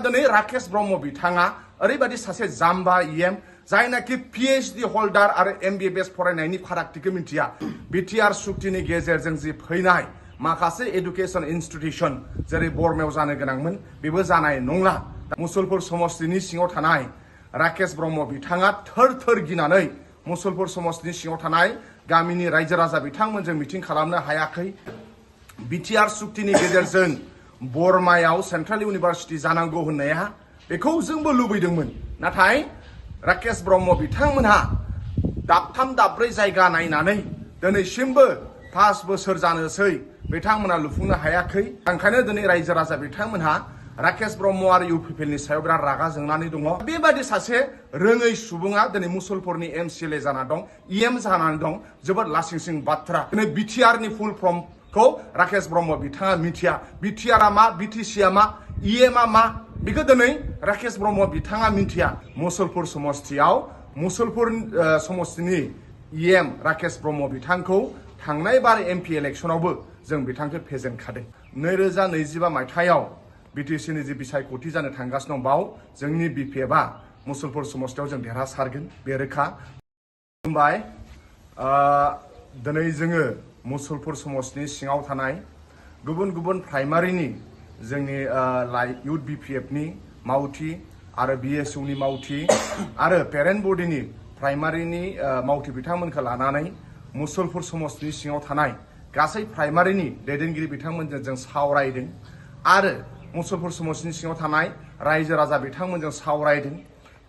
दिनै राकेश ब्रह्म बिथाङा ओरैबायदि सासे जाम्बा इएम जायनाखि PhD हल्डार आरो MBBS फरायनायनि फारागथिखौ मिथिया बिटिआर सुक्तिनि गेजेरजों जि फैनाय माखासे एडुकेशन इन्स्टिट्यूशन जेरै बरमायाव जानो गोनांमोन बेबो जानाय नंला मुसलपुर समष्टिनि सिङाव थानाय राकेश ब्रह्म बिथाङा थोर थोर गिनानै मुसलपुर समष्टिनि सिङाव थानाय गामिनि रायजो राजा बिथांमोनजों मिटिं खालामनो हायाखै बिटिआर सुक्तिनि गेजेरजों बरमायाव सेन्ट्रेल इउनिभार्सिटि जानांगौ होननाया बेखौ जोंबो लुबैदोंमोन नाथाय राकेश ब्रह्म बिथांमोनहा दाबथाम दाब्रै जायगा नायनानै दिनैसिमबो 5 बोसोर जानोसै बिथांमोना लुफुंनो हायाखै ओंखायनो दिनै रायजो राजा बिथांमोनहा राकेश ब्रह्म आरो इउपिपिएलनि सायाव बिराद रागा जोंनानै दङ बेबादि सासे रोङै सुबुङा दिनै मुसलपुरनि MCLA जाना दं EM जानानै दं जोबोद लासिंसिं बाथ्रा दिनै बिटिआरनि फुल फर्मखौ राकेश ब्रह्म बिथाङा मिथिया बिटिआरआ मा बिटिसिआ मा EMआ मा बेखौ दिनै राकेश ब्रह्म बिथाङा मिथिया मुसलपुर समष्टियाव मुसलपुर समष्टिनि EM राकेश ब्रह्म बिथांखौ थांनाय बार MP इलेक्शनावबो जों बिथांखौ फेजेनखादों 2025 मायथाइयाव बिटिसिनि जि बिसायख'थि जानो थांगासिनो दं बाव जोंनि BPFआ मुसलपुर समष्टियाव जों देरहासारगोन बे रोखा बुंबाय दिनै जोङो मुसलपुर समष्टिनि सिङाव थानाय गुबुन गुबुन प्राइमारिनि जोंनि इउथ BPFनि मावथि आरो BSUनि मावथि आरो पेरेन्ट बडिनि प्राइमारिनि मावथि बिथांमोनखौ लानानै मुसलपुर समष्टिनि सिङाव थानाय गासै प्राइमारिनि दैदेनगिरि बिथांमोनजों जों सावरायदों आरो मुसलपुर समष्टिनि सिङाव थानाय रायजो राजा बिथांमोनजों सावरायदों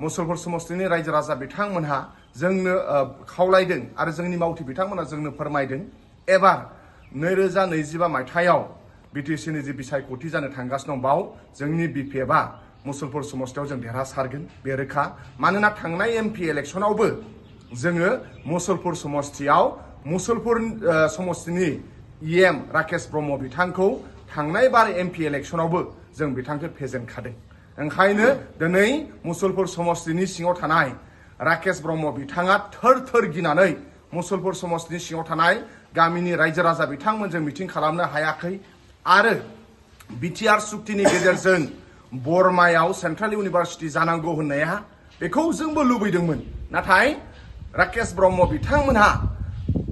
मुसलपुर समष्टिनि रायजो राजा बिथांमोनहा जोंनो खावलायदों आरो जोंनि मावथि बिथांमोना जोंनो फोरमायदों एबार 2025 मायथाइयाव बिटिसिनि जि बिसायख'थि जानो थांगासिनो दं बाव जोंनि BPFआ मुसलपुर समष्टियाव जों देरहासारगोन बे रोखा मानोना थांनाय MP इलेक्शनावबो जोङो मुसलपुर समष्टियाव मुसलपुर समष्टिनि EM राकेश ब्रह्म बिथांखौ थांनाय बार MP इलेक्शनावबो जों बिथांखौ फेजेनखादों ओंखायनो दिनै मुसलपुर समष्टिनि सिङाव थानाय राकेश ब्रह्म बिथाङा थोर थोर गिनानै मुसलपुर समष्टिनि सिङाव थानाय गामिनि रायजो राजा बिथांमोनजों मिटिं खालामनो हायाखै आरो बिटिआर सुक्तिनि गेजेरजों बरमायाव सेन्ट्रेल इउनिभार्सिटि जानांगौ होननाया बेखौ जोंबो लुबैदोंमोन नाथाय राकेश ब्रह्म बिथांमोनहा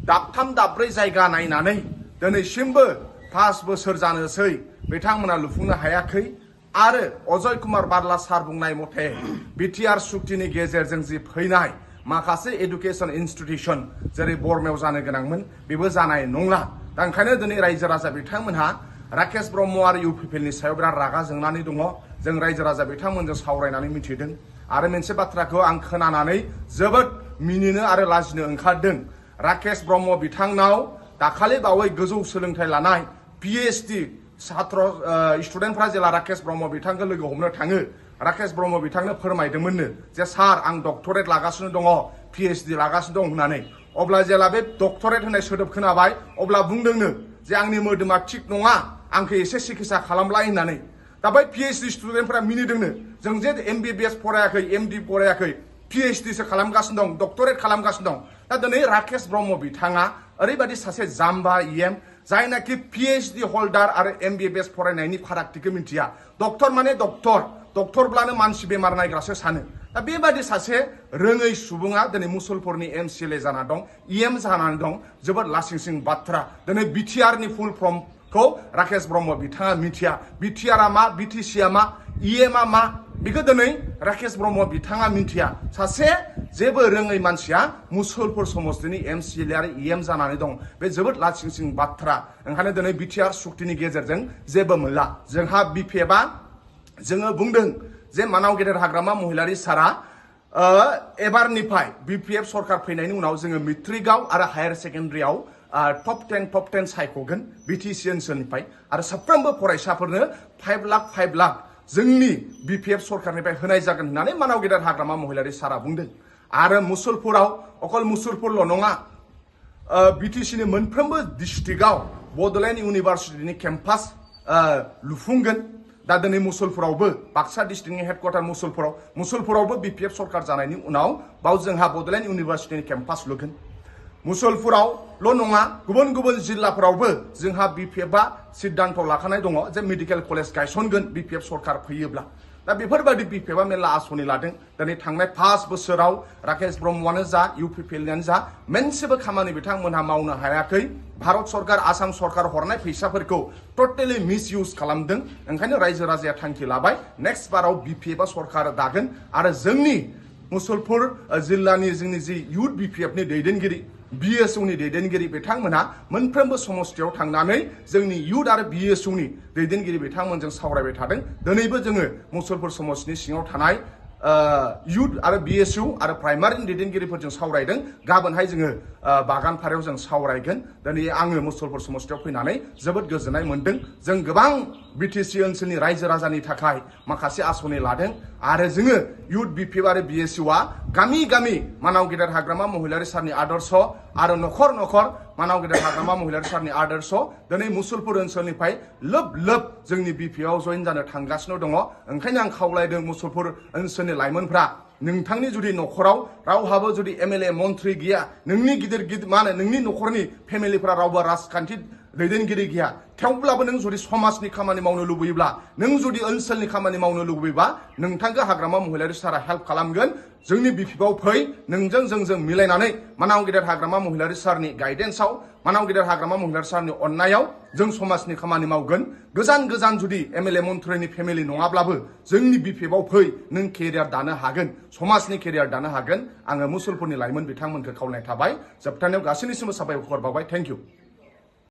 दाबथाम दाब्रै जायगा नायनानै दिनैसिमबो 5 बोसोर जानोसै बिथांमोना लुफुंनो हायाखै आरो अजय कुमार बारला सार बुंनाय मथे बिटिआर सुक्तिनि गेजेरजों जि फैनाय माखासे एडुकेशन इन्स्टिट्यूशन जेरै बरमायाव जानो गोनांमोन बेबो जानाय नंला ओंखायनो दिनै रायजो राजा बिथांमोनहा राकेश ब्रह्म आरो इउपिपिएलनि सायाव बिराद रागा जोंनानै दङ जों रायजो राजा बिथांमोनजों सावरायनानै मिथिदों आरो मोनसे बाथ्राखौ आं खोनानानै जोबोद मिनिनो आरो लाजिनो ओंखारदों राकेश ब्रह्म बिथांनाव दाखालि बावै गोजौ सोलोंथाइ लानाय PhD छात्र स्टुडेन्टफ्रा जेला राकेश ब्रह्म बिथांखौ लोगो हमनो थाङो राकेश ब्रह्म बिथांनो फोरमायदोंमोननो जे सार आं डक्टरेट लागासिनो दङ PhD लागासिनो दं होननानै अब्ला जेला बे डक्टरेट होननाय सोदोब खोनाबाय अब्ला बुंदोंनो जे आंनि मोदोमा थिग नङा आंखौ एसे सिकित्सा खालामलाय होननानै दा बै PhD स्टुडेन्टफ्रा मिनिदोंनो जों जे MBBS फरायाखै MD फरायाखै PhD सो खालामगासिनो दं डक्टरेट खालामगासिनो दं दा दिनै राकेश ब्रह्म बिथाङा ओरैबायदि सासे जाम्बा EM जायनाखि PhD हल्डार आरो MBBS फरायनायनि फारागथिखौ मिथिया डक्टर माने डक्टरब्लानो मानसि बेमार नायग्रासो सानो दा बेबादि सासे रोङै सुबुङा दिनै मुसलपुरनि MCLA जाना दं EM जानानै दं जोबोद लासिंसिं बाथ्रा दिनै बिटिआरनि फुल फर्मखौ राकेश ब्रह्म बिथाङा मिथिया बिटिआरआ मा बिटिसिआ मा EMआ मा बेखौ दिनै राकेश ब्रह्म बिथाङा मिथिया सासे जेबो रोङै मानसिया मुसलपुर समष्टिनि MCLA आरो EM जानानै दं बे जोबोद लासिंसिं बाथ्रा ओंखायनो दिनै बिटिआर सुक्तिनि गेजेरजों जेबो मोनला जोंहा BPFआ जोङो बुंदों जे मानाव गेदेर हाग्रामा महिलारि सारा एबारनिफ्राय BPF सरकार फैनायनि उनाव जोङो मेट्रिकआव आरो हायार सेकेन्डारियाव टप 10 सायख'गोन BTC ओनसोलनिफ्राय आरो साफ्रोमबो फरायसाफोरनो 5 लाख जोंनि BPF सरकारनिफ्राय होनाय जागोन होननानै मानाव गेदेर हाग्रामा महिलारि सारा बुंदों आरो मुसलपुराव अकल मुसलपुरल' नङा BTCनि मोनफ्रोमबो डिस्ट्रिक्टआव बड'लेण्ड इउनिभार्सिटिनि केम्पास लुफुंगोन दा दिनै मुसलपुरावबो बाक्सा डिस्ट्रिक्टनि हेडक्वार्टार मुसलपुरावबो BPF सरकार जानायनि उनाव बाव जोंहा बड'लेण्ड इउनिभार्सिटिनि केम्पास लुगोन मुसलपुरावल' नङा गुबुन गुबुन जिल्लाफोरावबो जोंहा BPFआ सिद्धान्त लाखानाय दङ जे मेडिकेल कलेज गायसनगोन BPF सरकार फैयोब्ला दा बेफोरबायदि बिपिएफआ मेरला आसनि लादों दिनै थांनाय 5 बोसोराव राकेश ब्रह्मआनो जा इउपिपिएलनियानो जा मोनसेबो खामानि बिथांमोनहा मावनो हायाखै भारत सरकार आसाम सरकार हरनाय फैसाफोरखौ टटेलि मिसइउज खालामदों ओंखायनो रायजो राजाया थांखि लाबाय नेक्स्ट बाराव बिपिएफआ सरकार दागोन आरो जोंनि मुसलपुर जिल्लानि जोंनि जि इउथ बिपिएफनि दैदेनगिरि बिएसइउनि दैदेनगिरि बिथांमोनहा मोनफ्रोमबो समस्थियाव थांनानै जोंनि इउथ आरो बिएसइउनि दैदेनगिरि बिथांमोनजों सावरायबाय थादों दिनैबो जोङो मुसलपुर समाजनि सिङाव थानाय इउथ आरो बिएसइउ आरो प्राइमारिनि दैदेनगिरिफोरजों सावरायदों गाबोनहाय जोङो बागानपारायाव जों सावरायगोन दिनै आङो मुसलपुर समाजथियाव फैनानै जोबोद गोजोननाय मोनदों जों गोबां बिटिसि ओनसोलनि रायजो राजानि थाखाय माखासे आसनि लादों आरो जोङो इउथ बिपिएफ आरो बिएसइउआ गामि गामि मानाव गेदेर हाग्रामा महिलारि सारनि आदर्श आरो नखर नखर मानाव गेदेर हाग्रामा महिलारि सारनि आदर्श दिनै मुसलपुर ओनसोलनिफ्राय लोब लोब जोंनि बिपिएफआव जइन जानो थांगासिनो दङ ओंखायनो आं खावलायदों मुसलपुर ओनसोलनि लाइमोनफ्रा नोंथांनि जुदि नखराव रावहाबो जुदि एमएलए मन्थ्रि गैया नोंनि गिदिर गिदिर मा होनो नोंनि नखरनि फेमिलिफ्रा रावबो राजखान्थि दैदेनगिरि गैया थेवब्लाबो नों जुदि समाजनि खामानि मावनो लुबैयोब्ला नों जुदि ओनसोलनि खामानि मावनो लुबैयोबा नोंथांखौ हाग्रामा महिलारि सारा हेल्प खालामगोन जोंनि बिपिएफआव फै नोंजों जोंजों मिलायनानै मानाव गेदेर हाग्रामा महिलारि सारनि गाइडेन्सआव मानाव गेदेर हाग्रामा महिलारि सारनि अननायाव जों समाजनि खामानि मावगोन गोजान गोजान जुदि एमएलए मन्थ्रिनि फेमिलि नङाब्लाबो जोंनि बिपिएफआव फै नों केरियार दानो हागोन समाजनि केरियार दानो हागोन आङो मुसलपुरनि लाइमोन बिथांमोनखौ खावलायनाय थाबाय जोबथारनायाव गासैनिसिमबो साबायखर बावबाय थेंक इउ